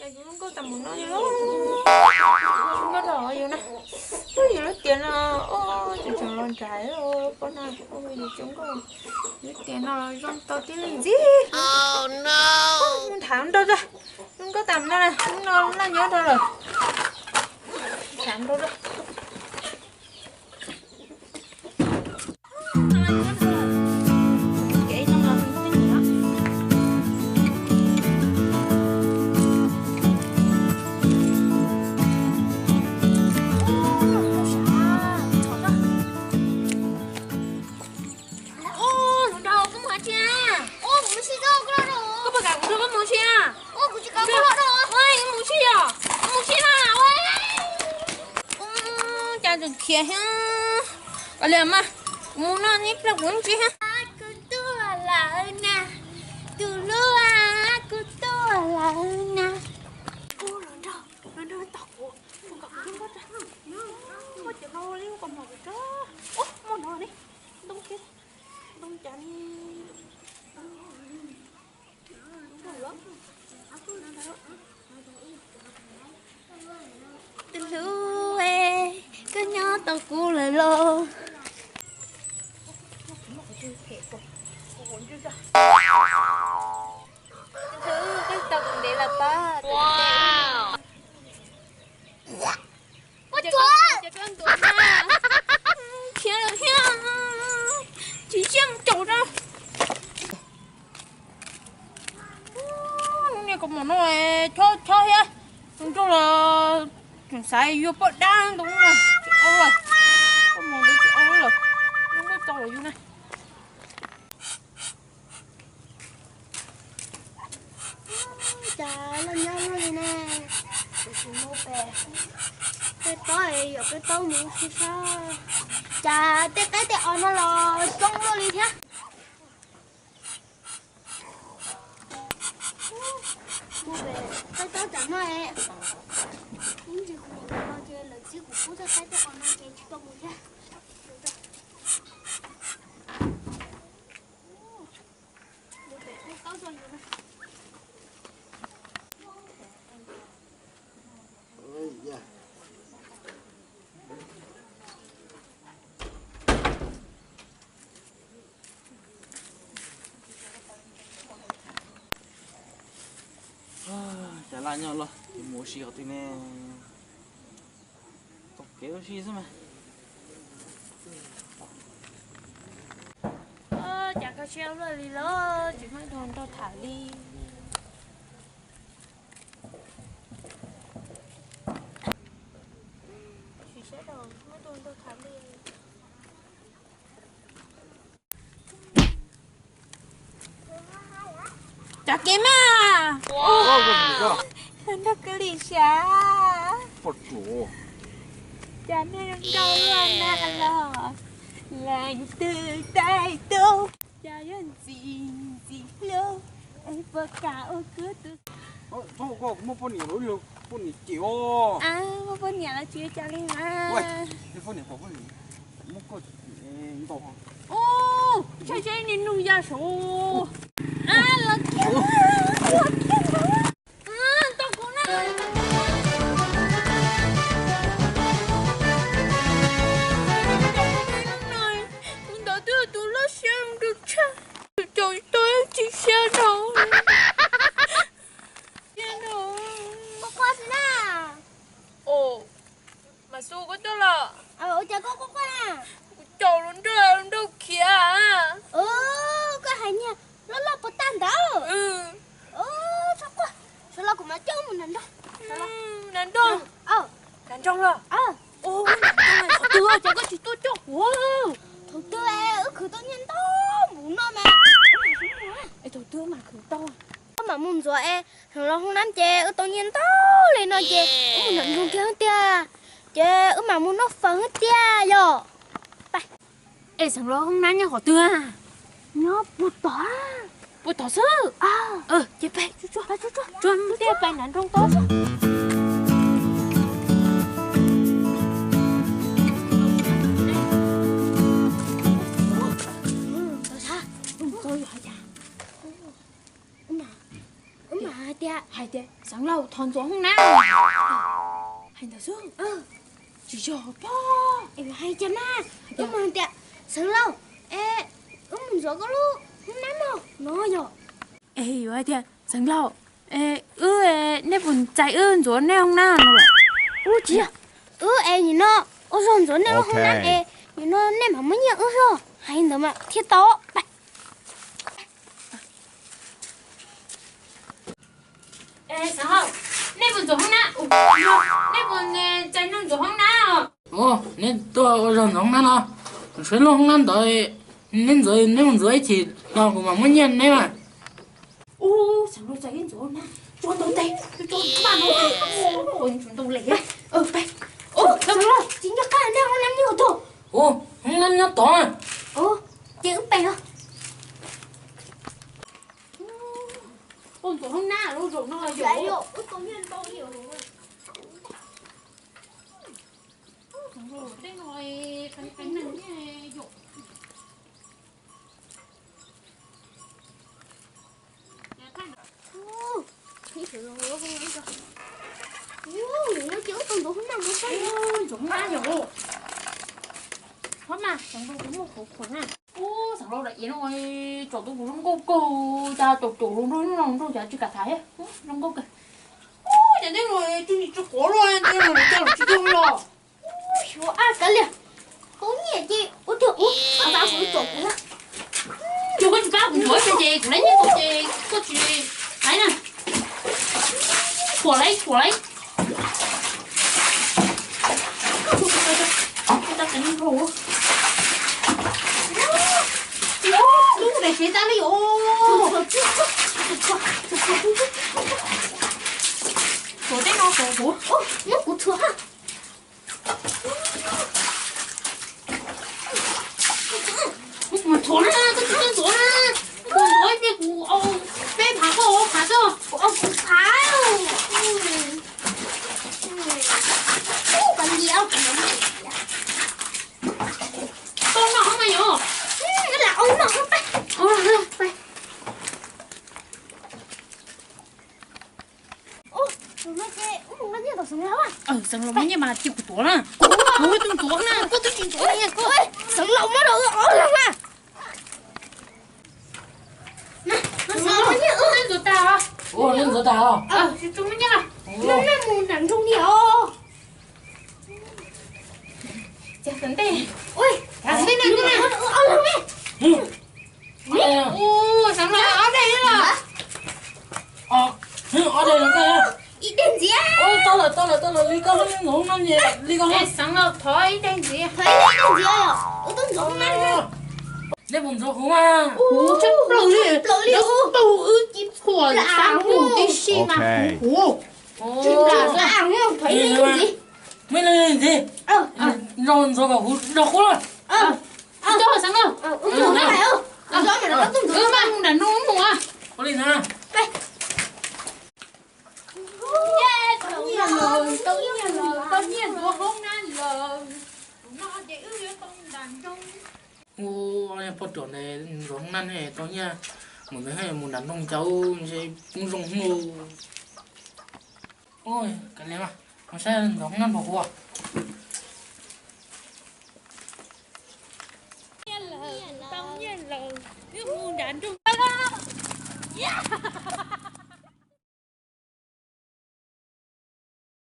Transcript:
Nkauj tas mus no, nkauj los yus na, yus lub tiam no, tseem tseem los nrad, poj no, yus lub tiam no zoo tau tib li ntxiv. Mus nrhav nrau tso, nkauj tas mus no, no noj nyob rau lawm. Nrhav nrau tso. Ub, hluas nraug, koj mus hais tsi na? Ub, kuv mus si koj, koj los rau. Koj puas kam kuv nrog koj mus si na? Ub, kuv tsis kam koj los rau. Ua, yuav mus si yom? Mus si na. Ua, cas tseem khiav thiab. Ua li mas, kuv mus no, neb pliag kuv ntsis thiab. Kuv tuaj lawm na, tus hlub, kuv tuaj lawm na. Ub, hluas nraug, hluas nraug tos kuv, kuv kom kuv hlub npab tso. Muaj cov no li, kuv kom mom kuv tso. Ub, muaj no ne, ntoo thiab, ntoo cas ne. Tus hlub, koj nyob tau kuv lawm los? Tus hlub, koj tau kuv ntev lawm pab, tus hlub. Khiav lawm thiab, tsis siab mus caum rau. Lub niag kaus mom no chob chob thiab, tus nrauj los tseem xav yuav poj dab ntoo na, tsis au lawm, kaus mom ntawd tsis au lawm, lub npawb tau lawm yus na. Cas loj nyob luaj li ne, kuv tsis mus pem tej pob es yog peb paub mus si sab. Cas tej qaib tej os no los coob luaj li thiab. Mus pem tej pob tsam no es, ib ntsis kuv mus no ces lawv txib kuv pub tej qaib tej os no ces tsis tau mus thiab. Cas laj nyob los mus ua si qhov twg ne? Tau kev ua si xwb mas. Cas kho siab luaj li los tsis muaj ib tug nrog tham li. Tsis muaj ib tug nrog tham li. Cov kev mas, nrog kwv li sav. Cas nej nrau luaj na los, leej twg tais tub, cas yuav ntxim ntxim hlub, es puas kam ua kuv tus. Muaj poj niam los, poj niam ces os. Muaj poj niam los tsis ua cas li mas. Ua, poj niam, poj niam muab koj ntaus. Ub, saib seb niag nug ya saud. Los kiag, los kiag. Tau kuv na. Tus ntawd twb tus loj siab nrug tshaj, tus caum tau tsis siab dhau. Quaj quaj xwb na. Mas xu koj tuaj los. Ua cas koj quaj quaj na? Kuv caum hluas nraug, hluas nraug khiav. Koj hais niag loj loj puas tag ntawd. Txhob quaj, sawv los kuv mam coj mus nram nroog. Nram nroog? Nram nroog los? Thaum twg cas koj tsis tuaj coj kuv? Thaum twg wb khwv tau nyiaj ntau npaum no mas. Thaum twg mas khwv tau? Koj mam mus ntxuav es los hoob nab ces wb tau nyiaj ntau li no ces wb mus nram nroog kiag tiag, ces wb mam mus noj fawm tiag yom. Es xeem los hoob nab nyob qhov twg? Nyob puag tod. Puag tod xwb. Ces peb tsuag tsuag, tsuag tsuag, tsuag tej pais nram nroog tod. Wb mam hais tias Hais tias Xeev Laus thov ntxuav hoob nab. Hais ntawd xwb. Tsis yog pob. Hais cas mas, wb mus tias Xeev Laus, es wb mus ntxuav koj lub hoob nab no no yog. Es yuav hais tias Xeev Laus, wb, nej puas txais wb ntxuav nej hoob nab no? Ub, tsis yog, wb es nim no ua zog ntxuav nej lub hoob nab es nim no nej mam muab nyiaj wb zog, hais ntawd mas thiaj tau. Xeev Laus, nej puas ntxuav hoob nab? Nej puas txais neeg ntxuav hoob nab? Ua, neb tuaj ua zog ntxuav hoob nab no, kuv tshuav ib lub hoob nab ntawd, neb ntxuav, neb mus ntxuav ib chim no kuv mam muab nyiaj neb mas. Ub, Xeev Laus txais ib ntxuav hoob nab, tsuag ntau tes, tsuag ntau tes. Ub, Xeev Laus, tsis nco qab nej hoob nab nyob tod. Ub, hoob nab nyob tod. Ces wb pem os. Ntxuav hoob nab lub zaum no yom. Ntxuav hoob nab yom. Ub, Xeev Laus, daim iav no tsom tau kuv zoo nkauj kawg, cas caum caum hluas nraug nyob no nraug cas tsis kam tham thiab, zoo nkauj kawg. Ub, cas tej no tsis, tsis quav los, tej no cas tsis yog los. Ub, xyov ab kav liam, tau nyiaj ces ua tiag ub, ab, kuv tsom kuv na. Yog koj tsis pab kuv ntxuav ces kuv lawv nyiaj tau ces koj tsis laiv na. Kuam laiv, kuam laiv. Tsis pub daim sev tas li os. Kuam tej no kuam kuv. Muab kuv thuam. Kuv thuam na, koj tsis tau ntxuav na. Kuv ntxuav ces kuv au peb phav, koj au phav xwb. Kuv au kuv phav. Kuv nyiam au kuv nyiam. Koj noj hoob mas yom. Lam au noj hoob peb. Xeev Laus muab nyiaj mas cia kuv tuav na. Kuv twb ntxuav na, koj twb tsis ntxuav li koj. Xeev Laus muab rau wb ob leeg na. Xeev Laus, wb twb ntxuav tag os. Wb ntxuav tag os. Tsis tau muab nyiaj. Noj noj mus nram nroog li os. Cas tom ntej, tom ntej ne, ob leeg ne. Ua, Xeev Laus, ob leeg los. Ib daim ntxiv. Tau lawm, tau lawm, tau lawm, li koj hlob ntxuav hoob nab, li koj hlob. Xeev Laus, thov ib daim ntxiv. Thov ib daim ntxiv, wb twb ntxuav hoob nab. Nej puas ntxuav kuv mas? Kuv tshaj plaws li, tshaj plaws li, wb ci thuam xab mus tib si mas kuv, kuv tsis plam xwb. Muaj ib leeg ntxiv, ntxuav kom kuv nrog qub na. Coj Xeev Laus, wb mas mus nram nroog mus. Ua li ntawd. Tau nyiaj lawm, tau nyiaj lawm, tau nyiaj ntxuav hoob nab lawm. Tus no ces wb yuav tau nram nroog. Ua, poj ruam ntawd ntxuav hoob nab ne tau nyiaj, mus ntawd mus nram nroog cas ntshe poob zoo hmoob. Ua, kav liam mas, mus saib ntxuav hoob nab nrog kuv. Tau nyiaj lawm, wb mus nram nroog.